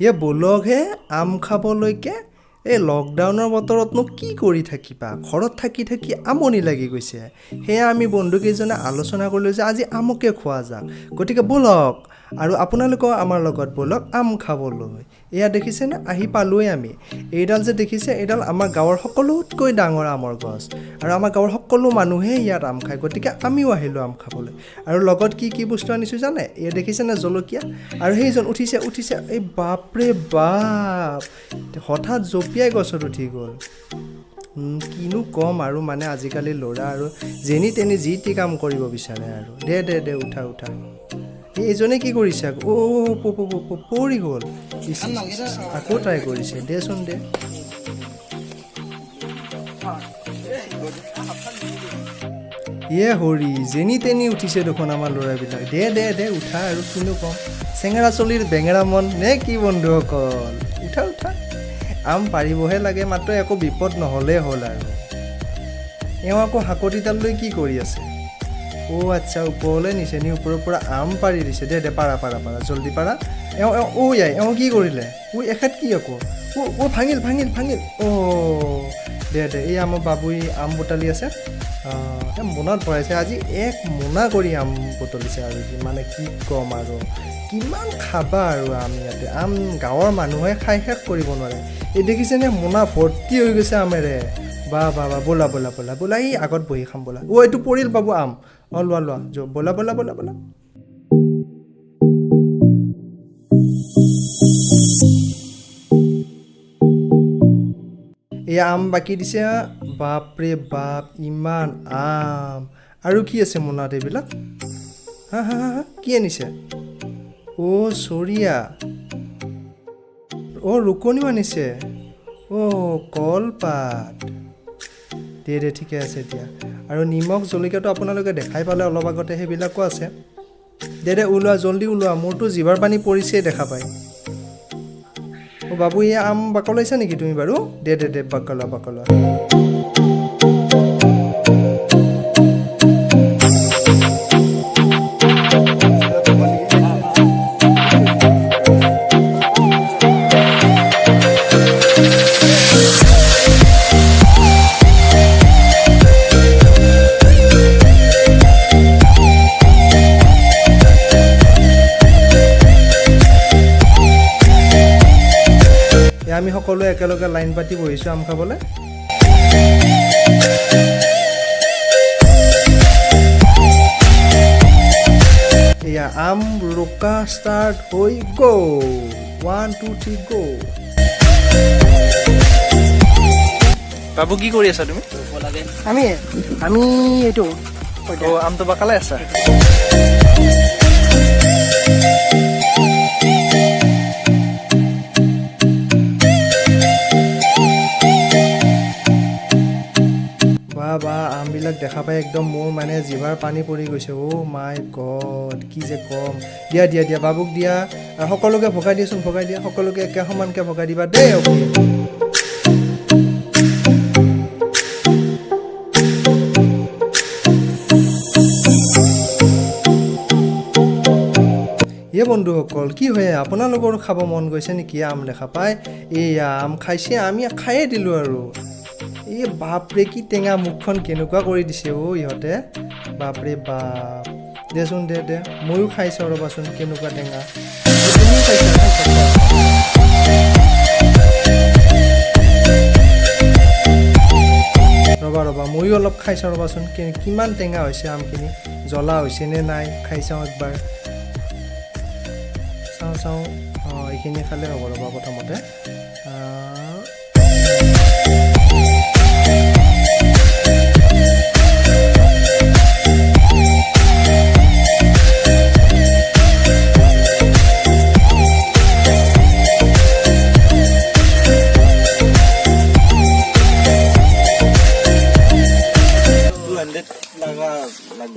এই ব'লকহে আম খাবলৈকে। এই লকডাউনৰ বতৰতনো কি কৰি থাকিবা, ঘৰত থাকি থাকি আমনি লাগি গৈছে। সেয়া আমি বন্ধুকেইজনে আলোচনা কৰিলোঁ যে আজি আমকে খোৱা যাওক, গতিকে ব'লক আৰু আপোনালোকেও আমাৰ লগত ব'লক আম খাবলৈ। এয়া দেখিছেনে, আহি পালোঁৱেই আমি। এইডাল যে দেখিছে, এইডাল আমাৰ গাঁৱৰ সকলোতকৈ ডাঙৰ আমৰ গছ আৰু আমাৰ গাঁৱৰ সকলো মানুহে ইয়াত আম খায়, গতিকে আমিও আহিলোঁ আম খাবলৈ। আৰু লগত কি কি বস্তু আনিছোঁ জানে? এয়া দেখিছেনে, জলকীয়া। আৰু সেইজন উঠিছে উঠিছে, এই বাপৰে বাপ, হঠাৎ জঁপিয়াই গছত উঠি গ'ল। কিনো ক'ম আৰু, মানে আজিকালি ল'ৰা আৰু যেনি তেনি যি টি কাম কৰিব বিচাৰে আৰু। দে দে দে, উঠা উঠা। এইজনে কি কৰিছে আকৌ? অ' পৰি গ'ল। ইচ, ইচ, ইচ, ইচ, আকৌ ট্ৰাই কৰিছে। দেচোন দে। ইয়ে হৰি, যেনি তেনি উঠিছে দেখোন আমাৰ ল'ৰাবিলাক। দে দে দে, উঠা আৰু কিনো ক'ম। চেঙেৰা চলিৰ বেঙেৰা মন নে কি বন্ধুসকল? উঠা উঠা, আম পাৰিবহে লাগে মাত্ৰ, একো বিপদ নহ'লেই হ'ল আৰু। এওঁ আকৌ হাকতিডাল লৈ কি কৰি আছে? অ' আচ্ছা, ওপৰলৈ নিছে নি, ওপৰৰ পৰা আম পাৰি দিছে। দে দে, পাৰা পাৰা পাৰা, জল্দি পাৰা। এওঁ এওঁ অ' আই, এওঁ কি কৰিলে? ঐ, এখেত কি আকৌ? অ' অ' ভাঙিল ভাঙিল ভাঙিল। অ' দে দে, এই আমাৰ বাবুই আম বুটলি আছে। এই মোনাত ভৰাইছে, আজি এক মোনা কৰি আম বুটলিছে আৰু। মানে কি ক'ম আৰু, কিমান খাবা আৰু আম। ইয়াতে আম গাঁৱৰ মানুহে খাই শেষ কৰিব নোৱাৰে। এই দেখিছেনে, মোনা ভৰ্তি হৈ গৈছে আমেৰে। বা বা বা, ব'লা ব'লা ব'লা ব'লা, এই আগত বহি খাম ব'লা। অ' এইটো পৰিল বাবু আম। অঁ লোৱা লোৱা, ব'লা ব'লা ব'লা ব'লা। এই আম বাকী দিছে। বাপৰে বাপ, ইমান আম! আৰু কি আছে মোনাত এইবিলাক? হা হা হা হা, কি আনিছে? অ' চৰিয়া, অ' ৰুকনিও আনিছে, অ' কলপাত। দে দে, ঠিকে আছে দিয়া। আৰু নিমখ জলকীয়াটো আপোনালোকে দেখাই পালে অলপ আগতে, সেইবিলাকো আছে। দে দে, ওলোৱা জল্দি ওলোৱা, মোৰতো জিভাৰ পানী পৰিছেই দেখা পাই। অ' বাবু, এই আম বাকলাইছা নেকি তুমি বাৰু? দে দে দে, বাকলোৱা বাকলোৱা। এয়া আমি সকলোৱে একেলগে লাইন পাতি বহিছোঁ আম খাবলৈ। এয়া আম ৰোকা ষ্টাৰ্ট হৈ গ'ল। 1 2 3 গ'। বাবু, কি কৰি আছা তুমি? আমি আমি এইটো অ' আমটো বাকালাই আছা? বা বা, আমবিলাক দেখা পাই একদম মোৰ মানে জিভাৰ পানী পৰি গৈছে। অ' মাই গড, কি যে ক'ম। দিয়া দিয়া দিয়া, বাবুক দিয়া আৰু সকলোকে ভগাই দিয়াচোন, ভগাই দিয়া, সকলোকে একে সমানকৈ ভগাই দিবা দেই। অ'কে। এই বন্ধুসকল, কি হয়, আপোনালোকৰো খাব মন গৈছে নেকি আম দেখা পাই? এইয়া আম খাইছে, আমি খায়ে দিলোঁ আৰু। এই বাপৰে, কি টেঙা, মুখখন কেনেকুৱা কৰি দিছে অ' ইহঁতে, বাপৰে বাপ। দেচোন দে দে, ময়ো খাই চাওঁ ৰ'বাচোন কেনেকুৱা টেঙা। তুমিও খাইছা? খাইছা। ৰ'বা ৰ'বা, ময়ো অলপ খাই চাওঁ ৰ'বাচোন, কিমান টেঙা হৈছে আমখিনি, জ্বলা হৈছে নে নাই, খাই চাওঁ একবাৰ। চাওঁ চাওঁ, অঁ এইখিনি খালে হ'ব, ৰ'বা প্ৰথমতে।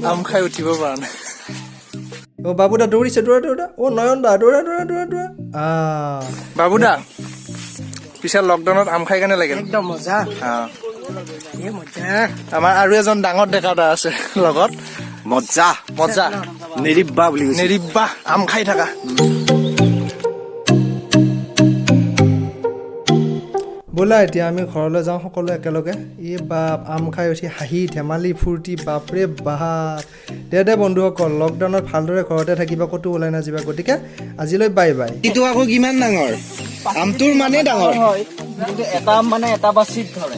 আম খাই উঠিব পৰা নাই। অ' বাবুদা দৌৰিছে, দৌৰা দৌৰা। অ' নয়ন দা, দৌৰা দৌৰা দৌৰা দৌৰা। বাবুদা, পিছে লকডাউনত আম খাই কেনে লাগিল? একদম মজা। এই মজা। আমাৰ আৰু এজন ডাঙৰ ডেকা এটা আছে লগত। মজা। মজা। নেৰিবা বুলি কৈছে। নেৰিবা, আম খাই থাকা। ব'লা এতিয়া আমি ঘৰলৈ যাওঁ সকলো একেলগে। এই বাপ, আম খাই উঠি হাঁহি ধেমালি ফূৰ্তি, বাপৰে বাপ। দে দে বন্ধুসকল, লকডাউনত ভালদৰে ঘৰতে থাকিবা, ক'তো ওলাই নাযাবা। গতিকে আজিলৈ বাই বাই। এইটো আকৌ কিমান ডাঙৰ আমটোৰ মানে ডাঙৰ। হয়, কিন্তু এটা আম মানে এটা বাচিত ধৰে।